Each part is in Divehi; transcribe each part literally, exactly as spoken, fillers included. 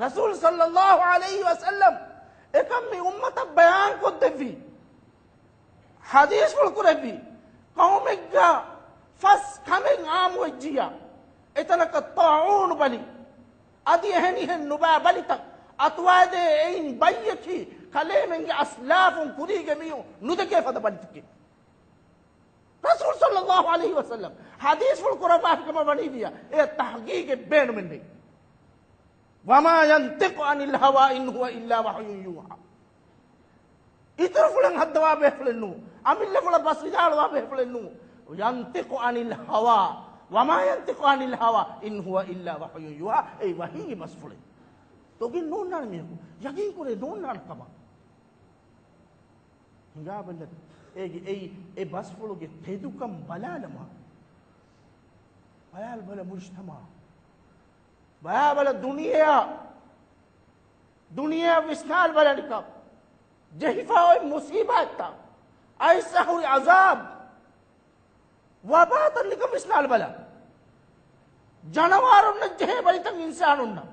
ރަސޫލު ޞައްލައްލާހު ޢަލައިހި ވަސައްލަމް އެކަން މި އުއްމަތަށް ބަޔާންކޮށްދެއްވި، ޙަދީޘްފުޅު ކުރެއްވި، ޤައުމެއްގަ ފަސް ކަމެއް ޢާއްމުވެއްޖިއްޔާ، އެތަނަކަށް ޠާޢޫނު ބަލި، އަދި އެހެނިހެން ނުބައި ބަލިތައް އަތުވާދޭ، އެއިން ބައްޔަކީ ކަލޭމެންގެ އަސްލާފުން ކުރީގެ މީހުން ނުދެކޭ ފަދަ ބަލިތަކެއް. ރަސޫލު ޞައްލައްލާހު ޢަލައިހި ވަސައްލަމް ޙަދީޘްފުޅު ކުރައްވާފިކަމަށް ވަނީވިއްޔާ، އެ ތަޙްޤީޤެއް ބޭނުމެއް ނެތް. وما ينطق عن الهوى إن هو إلا وحي يوحى. އިތުރުފުޅެއް ހައްދަވާ ބޭފުޅެއް ނޫން. އަމިއްލަފުޅަށް ބަސް ވިދާޅުވާ ބޭފުޅެއް ނޫން. ينطق عن الهوى. وما ينطق عن الهوى إن هو إلا وحي يوحى. އެއީ ވަޙީގެ ބަސްފުޅެއް. ދޮގެއް ނޯންނާނެ މީހަކު. ޔަޤީން ކުރޭ ނޯންނާނެ ކަމަށް. ހިނގާބަލަ، އޭގެ އެއީ އެ ބަސްފުޅުގެ ތެދުކަން ބަލާލަމާ. ބަލާލަބަލަ މުޖްތަމަޢަށް. ބަލާބަލަ ދުނިޔެއާ. ދުނިޔެއަށް ވިސްނާލަބަލަ ނިކަން. ޖެހިފަ އޮތް މުޞީބާތްތައް. އައިސް އަހުރި ޢަޒާބް. ވަބާތައް ނިކަން ވިސްނާލަބަލަ. ޖަނަވާރުންނަށް ޖެހޭ ބަލިތައް އިންސާނުންނަށް.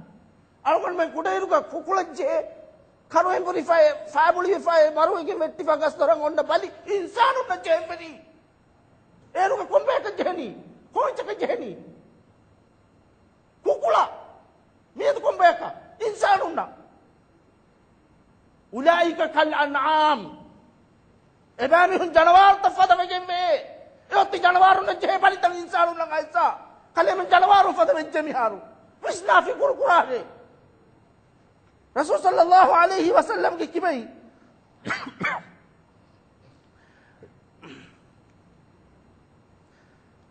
އަޅުގަނޑުމެން ކުޑައިރުގަ ކުކުޅަށް ޖެހޭ، ކަރު އެނބުރިފައި، ފައިބުޅިވެފައި، މަރުވެގެން ވެއްޓިފަ ގަސްދޮރަށް އޮންނަ ބަލި އިންސާނުންނަށް ޖެހެންވެނީ. އޭރުގަ ކޮންބަޔަކަށް ޖެހެނީ؟ ކޮންއެއްޗަކަށް ޖެހެނީ؟ ކުކުޅަށް. މިއަދު ކޮންބަޔަކަށް؟ އިންސާނުންނަށް. أولئك كالأنعام. އެބައިމީހުން ޖަނަވާރުތައް ފަދަވެގެންވޭ. އެ އޮތީ ޖަނަވާރުންނަށް ޖެހޭ ބަލިތައް އިންސާނުންނަށް އައިސް. ކަލޭމެން ޖަނަވާރު ފަދަވެއްޖެ މިހާރު. ވިސްނާ ފިކުރު ކުރާށޭ. ރަސޫލު ޞައްލައްލާހު ޢަލައިހި ވަސައްލަމްގެ ކިބައިން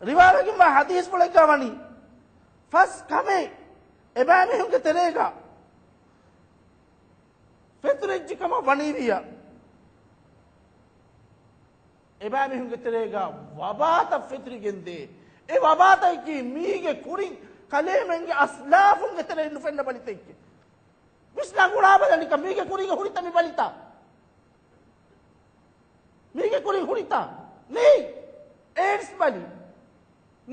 ރިވާވެގެންވާ ޙަދީޘްފުޅެއްގަ ވަނީ، ފަސް ކަމެއް އެބައިމީހުންގެ ތެރޭގަ ފެތުރެއްޖި ކަމަށް ވަނީވިއްޔާ، އެބައިމީހުންގެ ތެރޭގަ ވަބާތައް ފެތުރިގެންދޭ. އެ ވަބާތަކަކީ މީގެ ކުރިން ކަލޭމެންގެ އަސްލާފުންގެ ތެރެއިން ނުފެންނަ ބަލިތައް. ވިސްނާ ގުޅާބަލަ ނިކަން، މީގެ ކުރީގަ ހުރިތަ މި ބަލިތައް؟ މީގެ ކުރީ ހުރިތަ؟ ނެތް. އޭޑްސް ބަލި.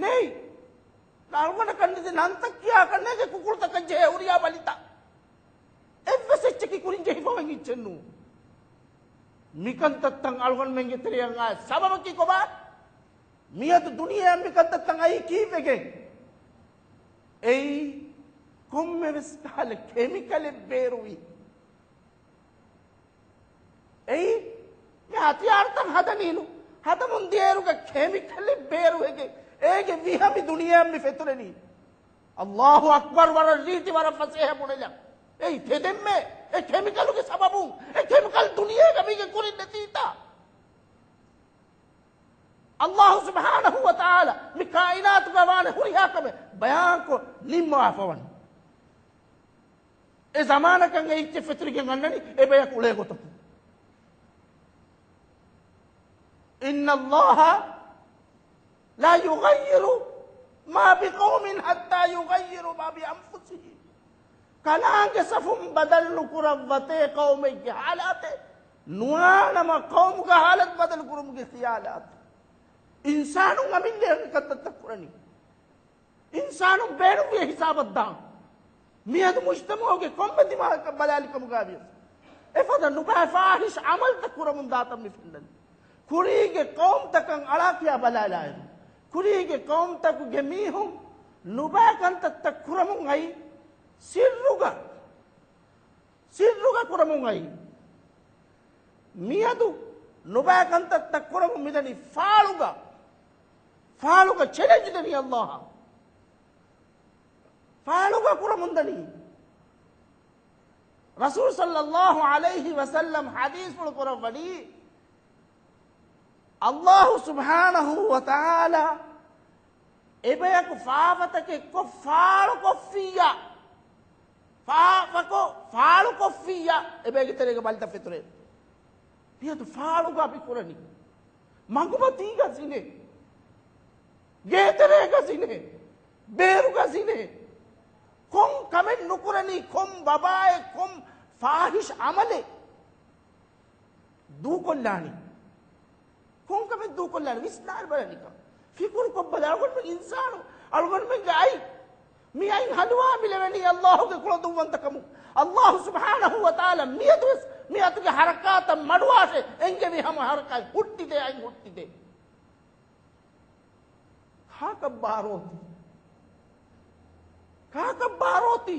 ނެތް. އަޅުގަނޑަކަށް ނެތި ނަންތައް ކިޔާކަށް ނޭގެ ކުކުޅުތަކަށް ޖެހޭ ހުރިހާ ބަލިތައް. އެއްވެސް އެއްޗަކީ ކުރިން ޖެހިފަވަން އެއްޗެއް ނޫން. މިކަންތައްތައް އަޅުގަނޑުމެންގެ ތެރެއަށް އާ ސަބަބަކީ ކޮބާ؟ މިއަދު ދުނިޔެއަށް މިކަންތައްތައް އައީ ކީއްވެގެން؟ އެއީ ކޮންމެވެސް ކަހަލަ ކެމިކަލެއް ބޭރުވި. އެއީ މި ހަތިޔާރުތައް ހަދަނީނު، ހަދަމުން ދިޔައިރުގަ ކެމިކަލެއް ބޭރުވެގެން އޭގެ ވިހަ މި ދުނިޔެއަށް މި ފެތުރެނީ. އައްލާހު އަކްބަރު، ވަރަށް ރީތި، ވަރަށް ފަސޭހަ ބުނެލަ. އެއީ ތެދެއްމެ، އެ ކެމިކަލުގެ ސަބަބުން، އެ ކެމިކަލް ދުނިޔޭގަ މީގެ ކުރިން ނެތީތާ. އައްލާހު ސުބްޙާނަހު ވަ ތަޢާލާ މި ކާއިނާތުގަ ވާނެ ހުރިހާ ކަމެއް ބަޔާންކޮށް ނިންމަވާފަ ވަނީ. އެ ޒަމާނަކަށް އެ އެއްޗެއް ފެތުރިގެން އަންނަނީ އެބަޔަކު އުޅޭ ގޮތަކުން. إن الله لا يغير ما بقوم حتى يغيروا ما بأنفسهم. ކަލާނގެ ސަފުން ބަދަލު ނުކުރައްވަތޭ ޤައުމެއްގެ ޙާލާތެއް، ނުވާނަމަ ޤައުމުގެ ޙާލަތު ބަދަލު ކުރުމުގެ ޚިޔާލާތެއް. އިންސާނުން އަމިއްލައިން ކަންތައްތައް ކުރަނީ. އިންސާނުން ބޭނުންވިޔަ ހިސާބަށް ދާން. މިއަދު މުޖްތަމަޢުގެ ކޮންމެ ދިމާއަކަށް ބަލާލިކަމުގައިވިޔަސް، އެފަދަ ނުބައި ފާޙިޝް ޢަމަލުތައް ކުރަމުން ދާތަން މި ފެންނަނީ. ކުރީގެ ޤައުމުތަކަށް އަޅާކިޔާ ބަލާލާއިރު، ކުރީގެ ޤައުމުތަކުގެ މީހުން ނުބައި ކަންތައްތައް ކުރަމުން އައީ ސިއްރުގަ، ސިއްރުގަ ކުރަމުން އައީ. މިއަދު ނުބައި ކަންތައްތައް ކުރަމުން މިދަނީ ފާޅުގަ، ފާޅުގަ ޗެލެންޖް ދެނީ އައްލާހަށް. ފާޅުގަ ކުރަމުން ދަނީ. ރަސޫލު ޞައްލައްލާހު ޢަލައިހި ވަސައްލަމް ޙަދީޘްފުޅު ކުރައްވަނީ، އައްލާހު ސުބްޙާނަހު ވަ ތަޢާލާ އެބަޔަކު ފާފަތަކެއް ކޮށް ފާޅުކޮށްފިއްޔާ، ފާފަކޮށް ފާޅުކޮށްފިއްޔާ، އެބައިގެ ތެރޭގަ ބަލިތައް ފެތުރޭ. މިއަދު ފާޅުގަ މި ކުރަނީ. މަގުމަތީގަ ޒިނޭ. ގޭތެރޭގަ ޒިނޭ. ބޭރުގަ ޒިނޭ. ކޮން ކަމެއް ނުކުރަނީ، ކޮން ވަބާއެއް، ކޮން ފާޙިޝް ޢަމަލެއް ދޫކޮށްލާނީ؟ ކޮން ކަމެއް ދޫކޮށްލާނީ؟ ވިސްނާލަބަލަ ނިކަން. ފިކުރުކޮށްބަލަ. އަޅުގަނޑުމެން އިންސާނު، އަޅުގަނޑުމެންގެ އަތް މި އަތް ހަލުވާ މި ލެވެނީ ﷲ ގެ ކުޅަދުންވަންތަކަމުން. ﷲ ސުބްޙާނަހޫ ވަތަޢާލާ މިއަދުވެސް މި އަތުގެ ޙަރަކާތަށް މަޑުވާށޭ، އެންގެވި ހަމަ ޙަރަކާތް ހުއްޓިދޭ، އަތް ހުއްޓިދޭ. ކާކަށް ބާރޯތީ؟ ކާކަށް ބާރޯތީ؟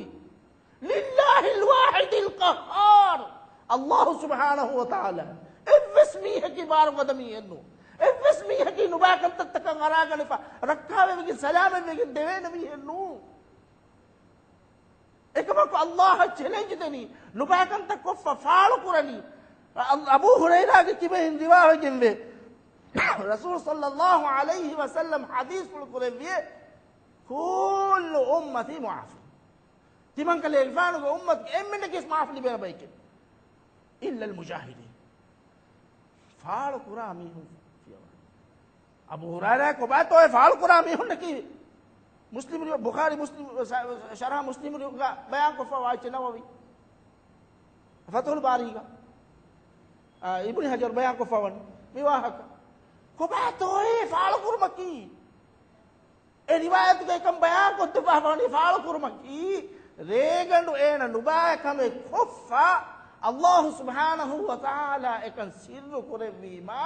ލިއްލާހިލް ވާޙިދިލް ޤައްހާރު. ﷲ ސުބްޙާނަހޫ ވަތަޢާލާ އެއްވެސް މީހަކީ ބާރުގަދަ މީހެއް ނޫން. އެއްވެސް މީހަކީ ނުބައިކަންތައްތަކަށް އަރާގަނެފަ، ރައްކާވެވިގެން ސަލާމަތްވެގެން ދެވޭނެ މީހެއް ނޫން. އެކަމަކު ﷲ އަށް ޗެލެންޖް ދެނީ، ނުބައިކަންތައް ކޮށްފަ ފާޅުކުރަނީ. އަ-، އަބޫ ހުރައިރާގެ ކިބައިން ރިވާވެގެންވޭ، ރަސޫލު ޞައްލައްލާހު ޢަލައިހި ވަސައްލަމް ޙަދީޘްފުޅު ކުރެއްވިއޭ، ކުއްލު އުއްމަތީ މުޢާފަ. ތިމަންކަލޭގެފާނުގެ އުއްމަތުގެ އެންމެންނަކީވެސް މާފު ލިބޭނެ ބައެކޭ. އިއްލަލް މުޖާހިރީން. ފާޅުކުރާ މީހުން ފިޔަވާ. އަބޫ ހުރައިރާ ކޮބާތޯއޭ ފާޅުކުރާ މީހުންނަކީ؟ މުސްލިމް ރިވާ-، ބުޚާރީ މުސްލިމް، ޝަ-، ޝަރަޙް މުސްލިމް ރިވާ-، ބަޔާންކޮށްފަ ވާއެއްޗެއް ނަވަވީ. ފަތުޙުލް ބާރީގަ، އާ، އިބްނު ޙަޖަރު ބަޔާންކޮށްފަވަނީ މި ވާހަކަ. ކޮބާތޯއޭ ފާޅުކުރުމަކީ؟ އެ ރިވާޔަތުގައި ކަން ބަޔާންކޮށްދެއްވާފަވަނީ ފާޅުކުރުމަކީ، ރޭގަނޑު އޭނަ ނުބައި ކަމެއް ކޮށްފަ، ﷲ ސުބްޙާނަހޫ ވަތަޢާލާ އެކަން ސިއްރު ކުރެއްވީމާ،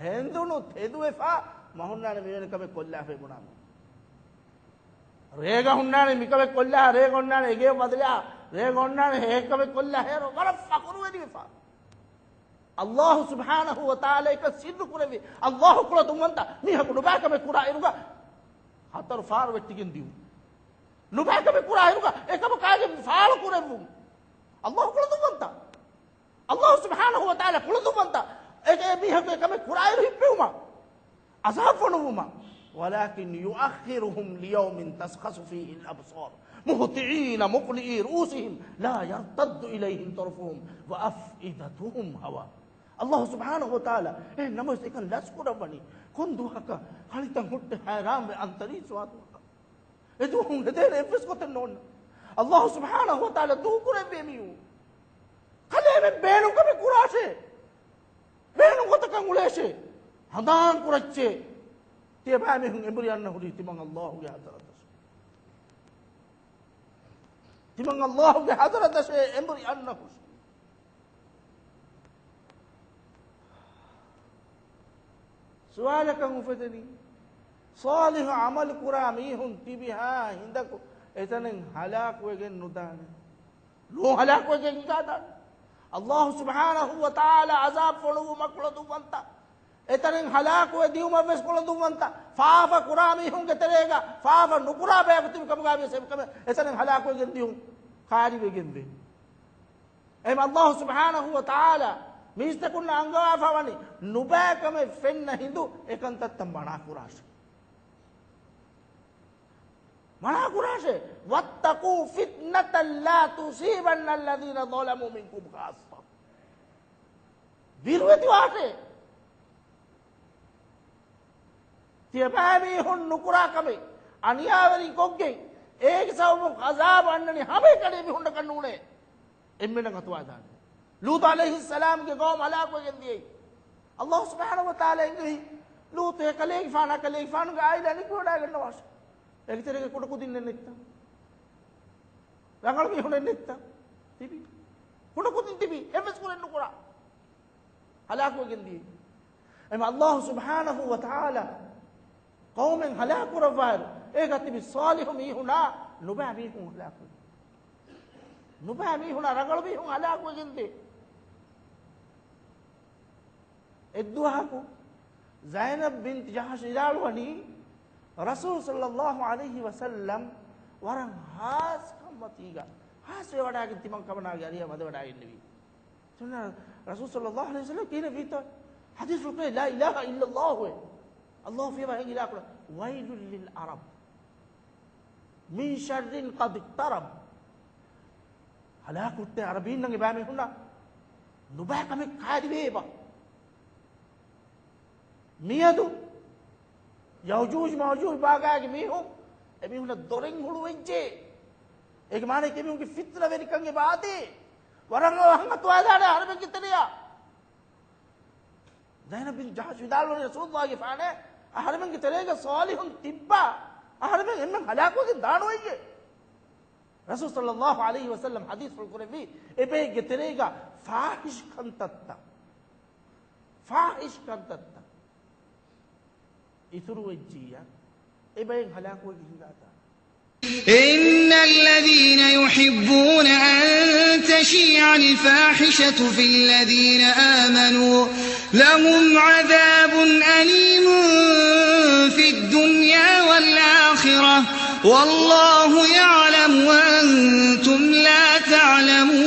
ހެނދުނު ތެދުވެފަ، މަ ހުންނާނެ މިވެނި ކަމެއް ކޮށްލާފައި ބުނާމު. ރޭގަ ހުންނާނެ މިކަމެއް ކޮށްލާ، ރޭގަ ހުންނާނެ އެގޭ ބަދަލާ، ރޭގަ ހުންނާނެ ހޭކަމެއް ކޮށްލާ، ހޭރޯ ވަރަށް ފަޚުރުވެރިވެފަ. ﷲ ސުބްޙާނަހޫ ވަތަޢާލާ އެކަން ސިއްރު ކުރެއްވި، ﷲ ކުޅަދުންވަންތަ. މީހަކު ނުބައިކަމެއް ކުރާ އިރުގަ ހަތަރު ފާރު ވެއްޓިގެން ދިޔުން. ނުބައިކަމެއް ކުރާ އިރުގަ އެކަމަކާގެ ފާޅު ކުރެއްވުން. ﷲ ކުޅަދުންވަންތަ. ﷲ ސުބްޙާނަހޫ ވަތަޢާލާ ކުޅަދުންވަންތަ. އެ، އެ މީހަކު އެ ކަމެއް ކުރާއިރު ހިއްޕެވުމަށް، ޢަޒާބު ފޮނުއްވުމަށް. وَلَكِنْ يُؤَخِّرُهُمْ لِيَوْمٍ تَشْخَصُ فِيهِ الْأَبْصَارُ مُهْطِعِينَ مُقْنِعِي رُءُوسِهِمْ لَا يَرْتَدُّ إِلَيْهِمْ طَرْفُهُمْ وَأَفْئِدَتُهُمْ هَوَاءٌ. ﷲ ސުބްޙާނަހޫ ވަތަޢާލާ އެ ނަމަވެސް އެކަން ލަސް ކުރައްވަނީ. ކޮން ދުވަހަކަށް ކަޅިތައް ހުއްޓެ ހައިރާންވެ އަންތަރީސްވާ ދުވަހަކަށް. އެ ދުވަހުން ހެދޭނެ އެއްވެސް ގޮތެއް ނޯންނަ. ﷲ ސުބްޙާނަހޫ ވަތަޢާލާ ދޫކުރެއްވި މީހުން. ކަލޭމެން ބޭނުން ކަމެއް ކުރާށޭ. ބޭނުން ގޮތަކަށް އުޅޭށޭ. ހަނދާން ކުރައްޗޭ. ތިޔަބައިމީހުން އެނބުރި އަންނަ ހުރީ ތިމަން ﷲ ގެ ޙަޟްރަތަށޭ. ތިމަން ﷲ ގެ ޙަޟްރަތަށޭ އެނބުރި އަންނަ ހުރީ. ސުވާލަކަށް އުފެދެނީ، ޞާލިޙު ޢަމަލު ކުރާ މީހުން ތިބިހާ ހިނދަކު އެތަނެއް ހަލާކުވެގެން ނުދާނެ. ނޫން ހަލާކުވެގެން ހިނގާދާނެ. ﷲ ސުބްޙާނަހޫ ވަތަޢާލާ ޢަޒާބު ފޮނުއްވުމަށް ކުޅަދުންވަންތަ. އެތަނެއް ހަލާކުވެ ދިޔުމަށް ވެސް ކުޅަދުންވަންތަ. ފާފަ ކުރާ މީހުންގެ ތެރޭގަ ފާފަ ނުކުރާ ބަޔަކު ތިބި ކަމުގައި ވިޔަސް އެކަމެއް އެތަނެއް ހަލާކުވެގެން ދިޔުން ކާރިވެގެންވޭ. އެހެން ﷲ ސުބްޙާނަހޫ ވަތަޢާލާ މީސްތަކުންނަށް އަންގަވާފަވަނީ ނުބައި ކަމެއް ފެންނަ ހިނދު އެކަންތައްތައް މަނާ ކުރާށޭ. މަނާ ކުރާށޭ. وَاتَّقُوا فِتْنَةً لَا تُصِيبَنَّ الَّذِينَ ظَلَمُوا مِنْكُمْ خَاصَّةً. ބިރުވެތިވާށޭ. ތިޔަބައިމީހުން ނުކުރާ ކަމެއް އަނިޔާވެރި ކޮށްގެން، އޭގެ ސަބަބުން ޢަޒާބު އަންނަނީ ހަމައެކަނި މީހުންނަކަށް ނޫނޭ. އެންމެނަށް އަތުވާދާނެ. ލޫޠު ޢަލައިހިއްސަލާމްގެ ޤައުމު ހަލާކުވެގެން ދިޔައީ. ﷲ ސުބްޙާނަހޫ ވަތަޢާލާ އެންގެވި ލޫޠު އެކަލޭގެފާނާ ކަލޭގެފާނުގެ ޢާއިލާ ނިކުމެވަޑައިގަންނަވާށޭ. އޭގެ ތެރޭގަ ކުޑަކުދިންނެއް ނެތްތަ؟ ރަނގަޅު މީހުނެއް ނެތްތަ؟ ތިބި. ކުޑަކުދިން ތިބި. އެއްވެސް ކުރެއް ނުކުރާ. ހަލާކުވެގެން ދިޔައީ. އެމަ ﷲ ސުބްޙާނަހޫ ވަތަޢާލާ ޤައުމެއް ހަލާކުކުރައްވާއިރު، އޭގަ ތިބި ޞާލިޙު މީހުނާ ނުބައި މީހުން ހަލާކުވި. ނުބައި މީހުނާ ރަނގަޅު މީހުން ހަލާކުވެގެންދޭ. އެއްދުވަހަކު ޒައިނަބް ބިންތު ޖަޙްޝް ވިދާޅުވަނީ، ރަސޫލު ޞައްލައްލާހު ޢަލައިހި ވަސައްލަމް ވަރަށް ހާސް ކަންމަތީގަ ހާސްވެވަޑައިގެން ތިމަން ކަމަނާގެ އަރިއަށް ވަދެވަޑައިގެންނެވި. ސުންނަ ރަސޫލު ޞައްލައްލާހު ޢަލައިހި ވަސައްލަމް ކީނެ ވީތޯ ޙަދީޘްފުޅު ކުރޭ لا إله إلا الله އެ. ﷲ ފިޔަވާ ހެން އިލާހަކު ވައިލު ލިލް ޢަރަބް މިން ޝައްރިން ޤަދި އިޤްތަރަބް. ހަލާކު ހުއްޓޭ ޢަރަބީންނަށް އެބައިމީހުންނަށް ނުބައި ކަމެއް ކައިރިވޭ އެބަ. މިއަދު ޔައުޖޫޖް މައުޖޫޖް ބާގާގެ މީހުން އެމީހުންނަށް ދޮރެއް ހުޅުވެއްޖެ. އޭގެ މާނައަކީ އެމީހުންގެ ފިތުނަވެރިކަން އެބަ އާދޭ. ވަރަށް އަވަހަށް އަތުވާދާނެ އަހަރެމެންގެ ތެރެއަށް. ޒައިނަބް ބިން ޖަޙްޝް ވިދާޅުވަނީ ރަސޫލުއްލާހިގެފާނޭ، އަހަރެމެންގެ ތެރޭގަ ޞާލިޙުން ތިއްބާ، އަހަރެމެން އެންމެން ހަލާކުވެގެން ދާނުވެއްޔޭ. ރަސޫލު ޞައްލައްލާހު ޢަލައިހި ވަސައްލަމް ޙަދީޘްފުޅު ކުރެއްވީ، އެބައެއްގެ ތެރޭގަ ފާޙިޝް ކަންތައްތައް، ފާޙިޝް ކަންތައްތައް އިތުރުވެއްޖިއްޔާ، އެބައިން ހަލާކުވެގެން ހިނގާތާ. إن الذين يحبون أن تشيع الفاحشة في الذين آمنوا لهم عذاب أليم في الدنيا والآخرة والله يعلم وأنتم لا تعلمون.